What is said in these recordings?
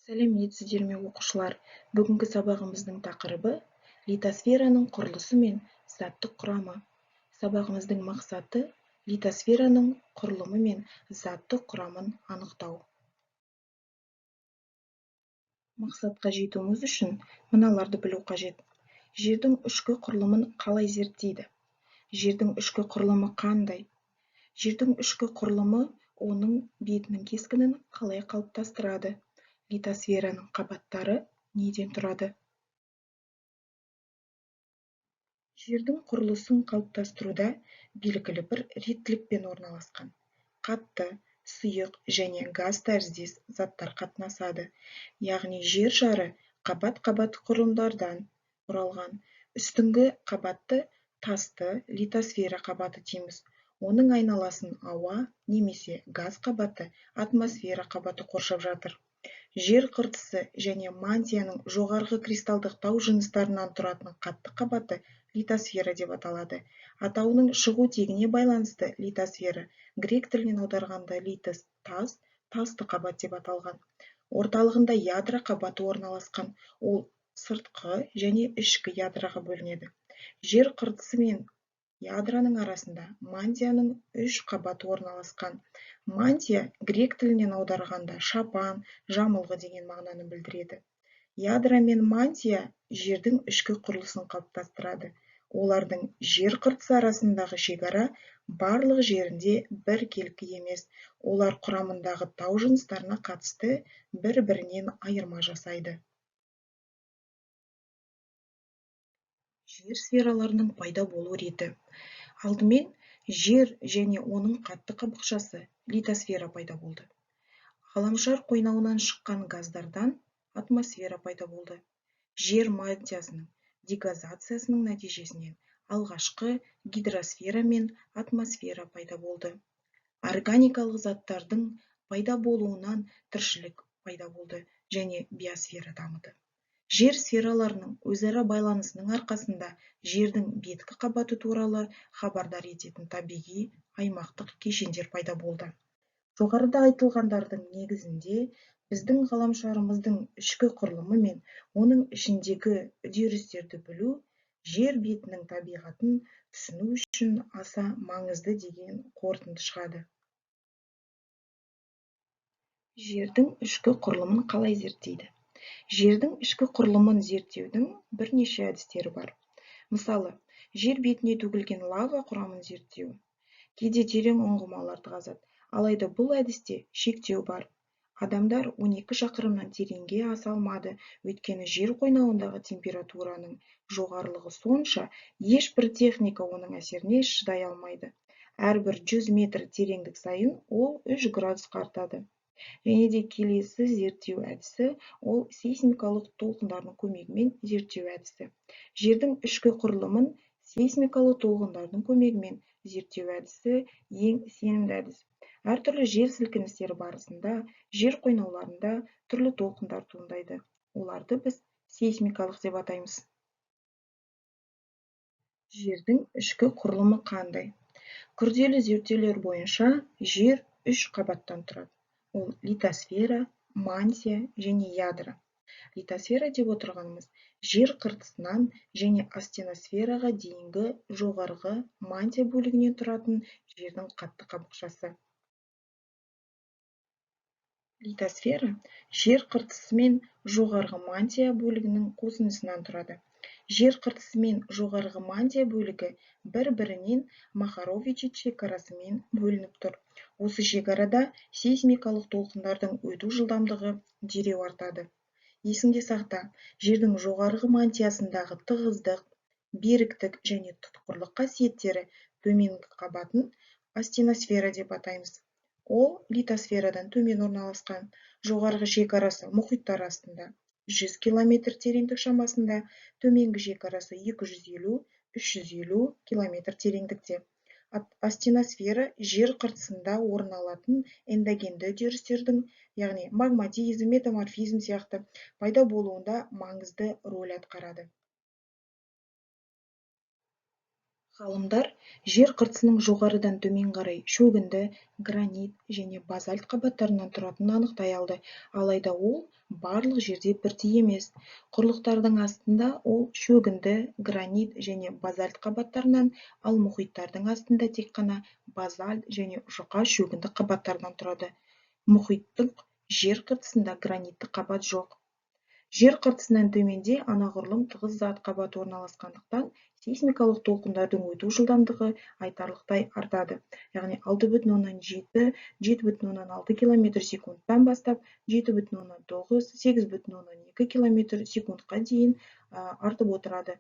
Сәлеметсіздер ме, оқушылар! Бүгінгі сабағымыздың тақырыбы: литосфераның құрылысы мен заттық құрамы. Сабағымыздың мақсаты: литосфераның құрылымы мен заттық құрамын анықтау. Мақсатқа жетуіміз үшін мыналарды білу қажет: Жердің ішкі құрылымын қалай зерттейді? Жердің ішкі құрылымы қандай? Жердің ішкі құрылымы оның бетінің кескінін қалай қалыптастырады? Литосфераның қабаттары неден тұрады? Жердің құрылысын қалыптастыруда белгілі бір реттілікпен орналасқан қатты, сұйық және газ тәріздес заттар қатынасады. Яғни жер шары қабат-қабат құрылымдардан құралған. Үстіңгі қабатты тасты литосфера қабаты дейміз. Оның айналасын ауа немесе газ қабаты, атмосфера қабаты қоршап жатыр. Жер қыртысы және мантияның жоғарғы кристалдық тау жыныстарынан тұратын қатты қабаты литосфера деп аталады. Атауының шығу тегіне байланысты литосфера грек тілінен аударғанда литос тас, тасты қабат деп аталған. Орталығында ядро қабаты орналасқан. Ол сыртқы және ішкі ядроға бөлінеді. Жер қыртысы мен ядроның арасында мантияның үш қабаты орналасқан. Мантия грек тілінен аударғанда шапан, жамылғы деген мағынаны білдіреді. Ядро мен мантия жердің ішкі құрылысын қалыптастырады. Олардың жер қыртысы арасындағы шекара барлық жерінде біркелкі емес. Олар құрамындағы тау жыныстарына қатысты бір-бірінен айырма жасайды. Жер сфераларының пайда болу реті. Алдымен жер және оның қатты қабықшасы литосфера пайда болды. Ғаламшар қойнауынан шыққан газдардан атмосфера пайда болды. Жер мантиясының дегазациясының нәтижесінен алғашқы гидросфера мен атмосфера пайда болды. Органикалық заттардың пайда болуынан тіршілік пайда болды және биосфера дамыды. Жер сфераларының өзара байланысының арқасында жердің беткі қабаты туралы хабардар ететін табиғи аймақтық кешендер пайда болды. Жоғарыда айтылғандардың негізінде біздің ғаламшарымыздың ішкі құрылымы мен оның ішіндегі үдерістерді білу жер бетінің табиғатын түсіну үшін аса маңызды деген қорытынды шығады. Жердің ішкі құрылымын қалай зерттейді? Жердің ішкі құрылымын зерттеудің бірнеше әдістері бар. Мысалы, жер бетіне төгілген лава құрамын зерттеу. Кейде терең ұңғымаларды қазады. Алайда бұл әдісте шектеу бар. Адамдар 12 шақырымнан тереңге аса алмады, өйткені жер қойнауындағы температураның жоғарылығы сонша, ешбір техника оның әсеріне шыдай алмайды. Әрбір 100 метр тереңдік сайын ол 3 градусқа артады. Және де келесі зерттеу әдісі ол сейсмикалық толқындардың көмегімен зерттеу әдісі. Жердің ішкі құрылымын сейсмикалық толқындардың көмегімен зерттеу әдісі ең сенімді әдіс. Әртүрлі жер сілкіністері барысында жер қойнауларында түрлі толқындар туындайды. Оларды біз сейсмикалық деп атаймыз. Жердің ішкі құрылымы қандай? Күрделі зерттеулер бойынша жер үш қабаттан тұрады. Ол литосфера, мантия және ядро. Литосфера деп отырғанымыз жер қыртысынан және астеносфераға дейінгі жоғарғы мантия бөлігінен тұратын жердің қатты қабықшасы. Литосфера жер қыртысы мен жоғарғы мантия бөлігінің қосындысынан тұрады. Жер қыртысы мен жоғарғы мантия бөлігі бір-бірінен Мохоровичич шекарасымен бөлініп тұр. Осы шекарада сейсмикалық толқындардың өту жылдамдығы дереу артады. Есіңде сақта, жердің жоғарғы мантиясындағы тығыздық, беріктік және тұтқырлық қасиеттері төменгі қабатын астеносфера деп атаймыз. Ол литосферадан төмен орналасқан, жоғарғы шекарасы мұхиттар астында 100 километр тереңдік шамасында, төменгі шекарасы 250-350 километр тереңдікте. Астеносфера жер қыртысында орын алатын эндогенді үдерістердің, яғни магматизм, метаморфизм сияқты пайда болуында маңызды рөл атқарады. Ғалымдар жер қыртысының жоғарыдан төмен қарай шөгінді, гранит және базальт қабаттарынан тұратынын анықтай алды. Алайда ол барлық жерде бірдей емес. Құрлықтардың астында ол шөгінді, гранит және базальт қабаттарынан, ал мұхиттардың астында тек қана базальт және жұқа шөгінді қабаттарынан тұрады. Мұхиттық жер қыртысында гранитті қабат жоқ. Жер қыртысынан төменде анағұрлым тығыз зат қабаты орналасқандықтан сейсмикалық толқындардың өту жылдамдығы айтарлықтай артады, яғни 6,7-7,6 км секундтан бастап 7,9-8,2 км секундқа дейін артып отырады.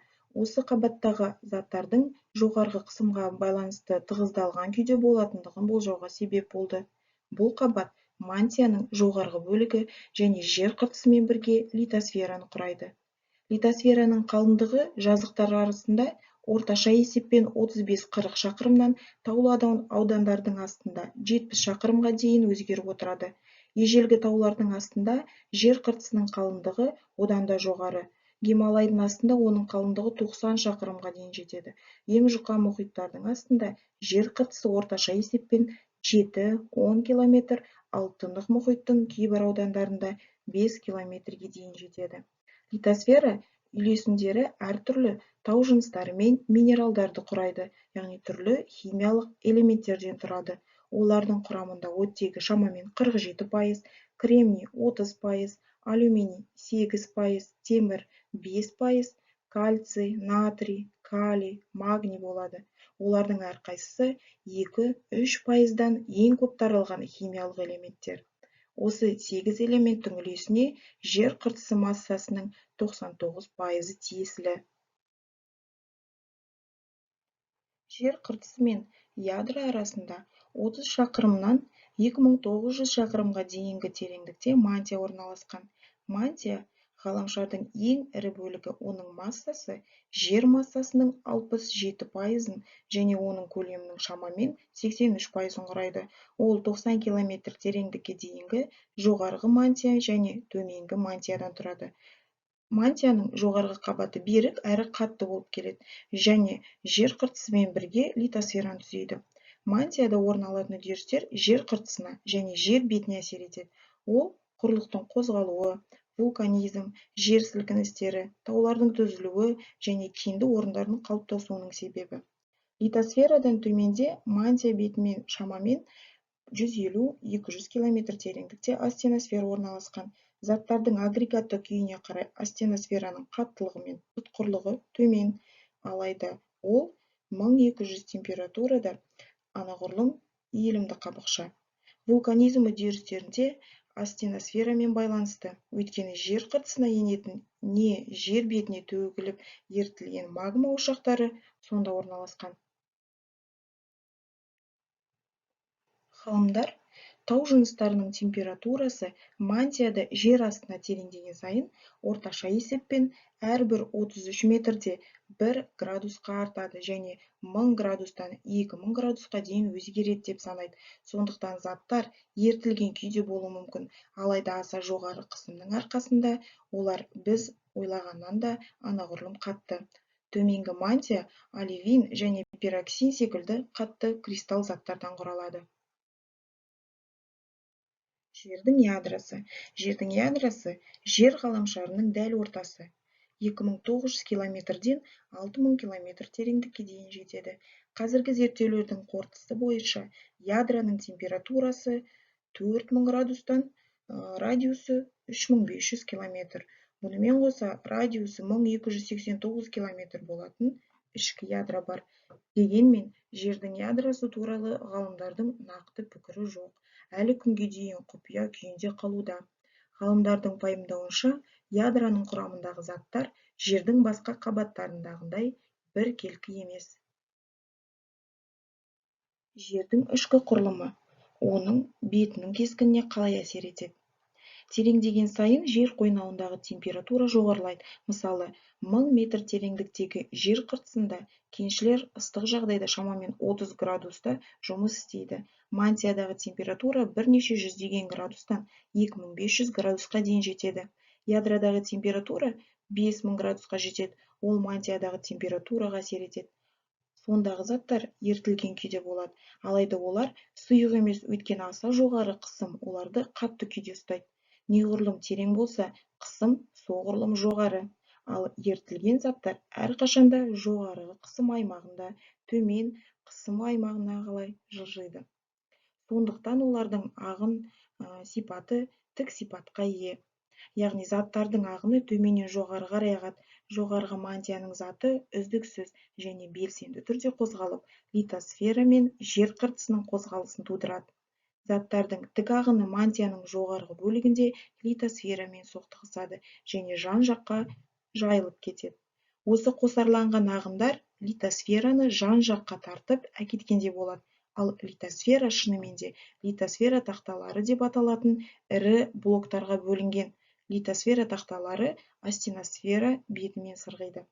Осы қабаттағы заттардың жоғарғы қысымға байланысты тығыздалған күйде болатындығын болжауға себеп болды. Бұл қабат мантияның жоғарғы бөлігі және жер қыртысымен бірге литосфераны құрайды. Литосфераның қалыңдығы жазықтар арасында орташа есеппен 35-40 шақырымнан, таулы аудандардың астында 70 шақырымға дейін өзгеріп отырады. Ежелгі таулардың астында жер қыртысының қалыңдығы одан да жоғары. Гималайдың астында оның қалыңдығы 90 шақырымға дейін жетеді. Ең жұқа мұхиттардың астында жер қыртысы орташа есеппен 7-10 километр, ал Тынық мұхиттың кейбір аудандарында 5 километрге дейін жетеді. Литосфера үйлесімдері әртүрлі тау жыныстары мен минералдарды құрайды, яғни түрлі химиялық элементтерден тұрады. Олардың құрамында оттегі шамамен 47%, кремний 30%, алюминий 8%, темір 5%, кальций, натрий, калий, магний болады. Олардың әрқайсысы 2-3%-дан ең көп таралған химиялық элементтер. Осы 8 элементтің үлесіне жер қыртысы массасының 99%-ы тиесілі. Жер қыртысы мен ядро арасында 30 шақырымнан 2900 шақырымға дейінгі тереңдікте мантия орналасқан. Мантия ғаламшардың ең ірі бөлігі, оның массасы жер массасының 67%-ын және оның көлемінің шамамен 83%-ын құрайды. Ол 90 километр тереңдікке дейінгі жоғарғы мантия және төменгі мантиядан тұрады. Мантияның жоғарғы қабаты берік әрі қатты болып келеді және жер қыртысымен бірге литосфераны түзейді. Мантияда орын алатын үдерістер жер қыртысына және жер бетіне әсер етеді. Ол құрлықтың қозғалуы, вулканизм, жер сілкіністері, таулардың түзілуі және кенді орындардың қалыптасуының себебі. Литосферадан төменде мантия бетімен шамамен 150-200 км тереңдікте астеносфера орналасқан. Заттардың агрегатты күйіне қарай астеносфераның қаттылығы мен тұтқырлығы төмен, алайда ол 1200 температурада анағұрлым иілімді қабықша. Вулканизм үдерістерінде астеносферамен байланысты, өйткені жер қыртысына енетін не жер бетіне төгіліп ерітілген магма ошақтары сонда орналасқан. Ғалымдар тау жыныстарының температурасы мантияда жер астына тереңдеген сайын орташа есеппен әрбір 33 метрде 1 градусқа артады және 1000 градустан 2000 градусқа дейін өзгереді деп санайды. Сондықтан заттар ерітілген күйде болуы мүмкін, алайда аса жоғары қысымның арқасында олар біз ойлағаннан да анағұрлым қатты. Төменгі мантия оливин және пироксен секілді қатты кристалл заттардан құралады. Жердің ядросы. Жердің ядросы жер ғаламшарының дәл ортасы. 2900 километрден 6000 километр тереңдікке дейін жетеді. Қазіргі зерттеулердің қорытындысы бойынша ядроның температурасы 4000 градустан, радиусы 3500 километр. Бұнымен қоса радиусы 1289 километр болатын ішкі ядро бар. Дегенмен жердің ядросы туралы ғалымдардың нақты пікірі жоқ. Әлі күнге дейін құпия күйінде қалуда. Ғалымдардың пайымдауынша, ядроның құрамындағы заттар жердің басқа қабаттарындағындай біркелкі емес. Жердің ішкі құрылымы оның бетінің кескініне қалай әсер етеді? Тереңдеген сайын жер қойнауындағы температура жоғарылайды. Мысалы, 1000 метр тереңдіктегі жер қыртысында кеншілер ыстық жағдайда шамамен 30 градуста жұмыс істейді. Мантиядағы температура бірнеше жүздеген градустан 2500 градусқа дейін жетеді. Ядродағы температура 5000 градусқа жетеді. Ол мантиядағы температураға әсер етеді. Сондағы заттар ерітілген күйде болады, алайда олар сұйық емес, өйткені аса жоғары қысым оларды қатты күйде ұстайды. Неғұрлым терең болса, қысым соғұрлым жоғары. Ал ерітілген заттар әрқашанда жоғарғы қысым аймағында, төмен қысым аймағына қалай жылжиды. Сондықтан олардың ағын сипаты тік сипатқа ие. Яғни заттардың ағыны төменнен жоғары қарай ағады. Жоғарғы мантияның заты үздіксіз және белсенді түрде қозғалып, литосфера мен жер қыртысының қозғалысын тудырады. Заттардың тік ағыны мантияның жоғарғы бөлігінде литосферамен соқтығысады және жан-жаққа жайылып кетеді. Осы қосарланған ағындар литосфераны жан-жаққа тартып әкеткендей болады. Ал литосфера шынымен де литосфера тақталары деп аталатын ірі блоктарға бөлінген. Литосфера тақталары астеносфера бетімен сырғиды.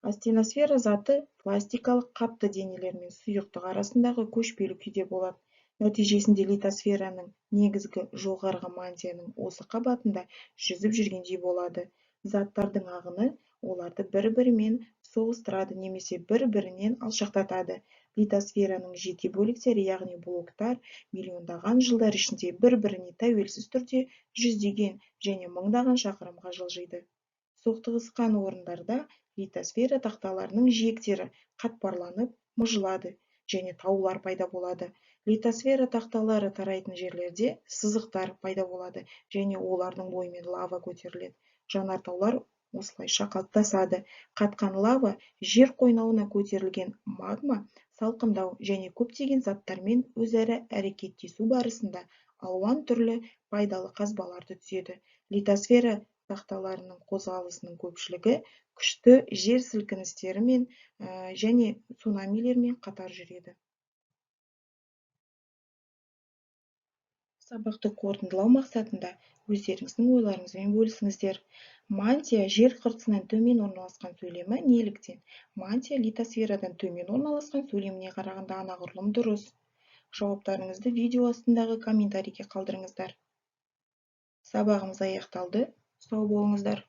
Астеносфера заты пластикалық қатты денелер мен сұйықтық арасындағы көшпелі күйде болады. Нәтижесінде литосфераның негізгі жоғарғы мантияның осы қабатында жүзіп жүргендей болады. Заттардың ағыны оларды бір-бірімен соғыстырады немесе бір-бірінен алшақтатады. Литосфераның жеке бөліктері, яғни блоктар, миллиондаған жылдар ішінде бір-біріне тәуелсіз түрде жүздеген және мыңдаған шақырымға жылжиды. Соқтығысқан орындарда литосфера тақталарының жиектері қатпарланып, мыжылады және таулар пайда болады. Литосфера тақталары тарайтын жерлерде сызықтар пайда болады және олардың бойымен лава көтеріледі. Жанартаулар осылайша қалыптасады. Қатқан лава жер қойнауына көтерілген магма салқындау және көптеген заттармен өзара әрекеттесу барысында алуан түрлі пайдалы қазбаларды түзеді. Литосфера тақталарының қозғалысының көпшілігі күшті жер сілкіністерімен және цунамилермен қатар жүреді. Сабақты қорытындылау мақсатында өздеріңіздің ойларыңызбен бөлісіңіздер. Мантия жер қыртысынан төмен орналасқан сөйлемі неліктен? Мантия литосферадан төмен орналасқан сөйлеміне қарағанда анағұрлым дұрыс. Жауаптарыңызды видео астындағы комментарийге қалдырыңыздар. Сабағымыз аяқталды. Сау болыңыздар.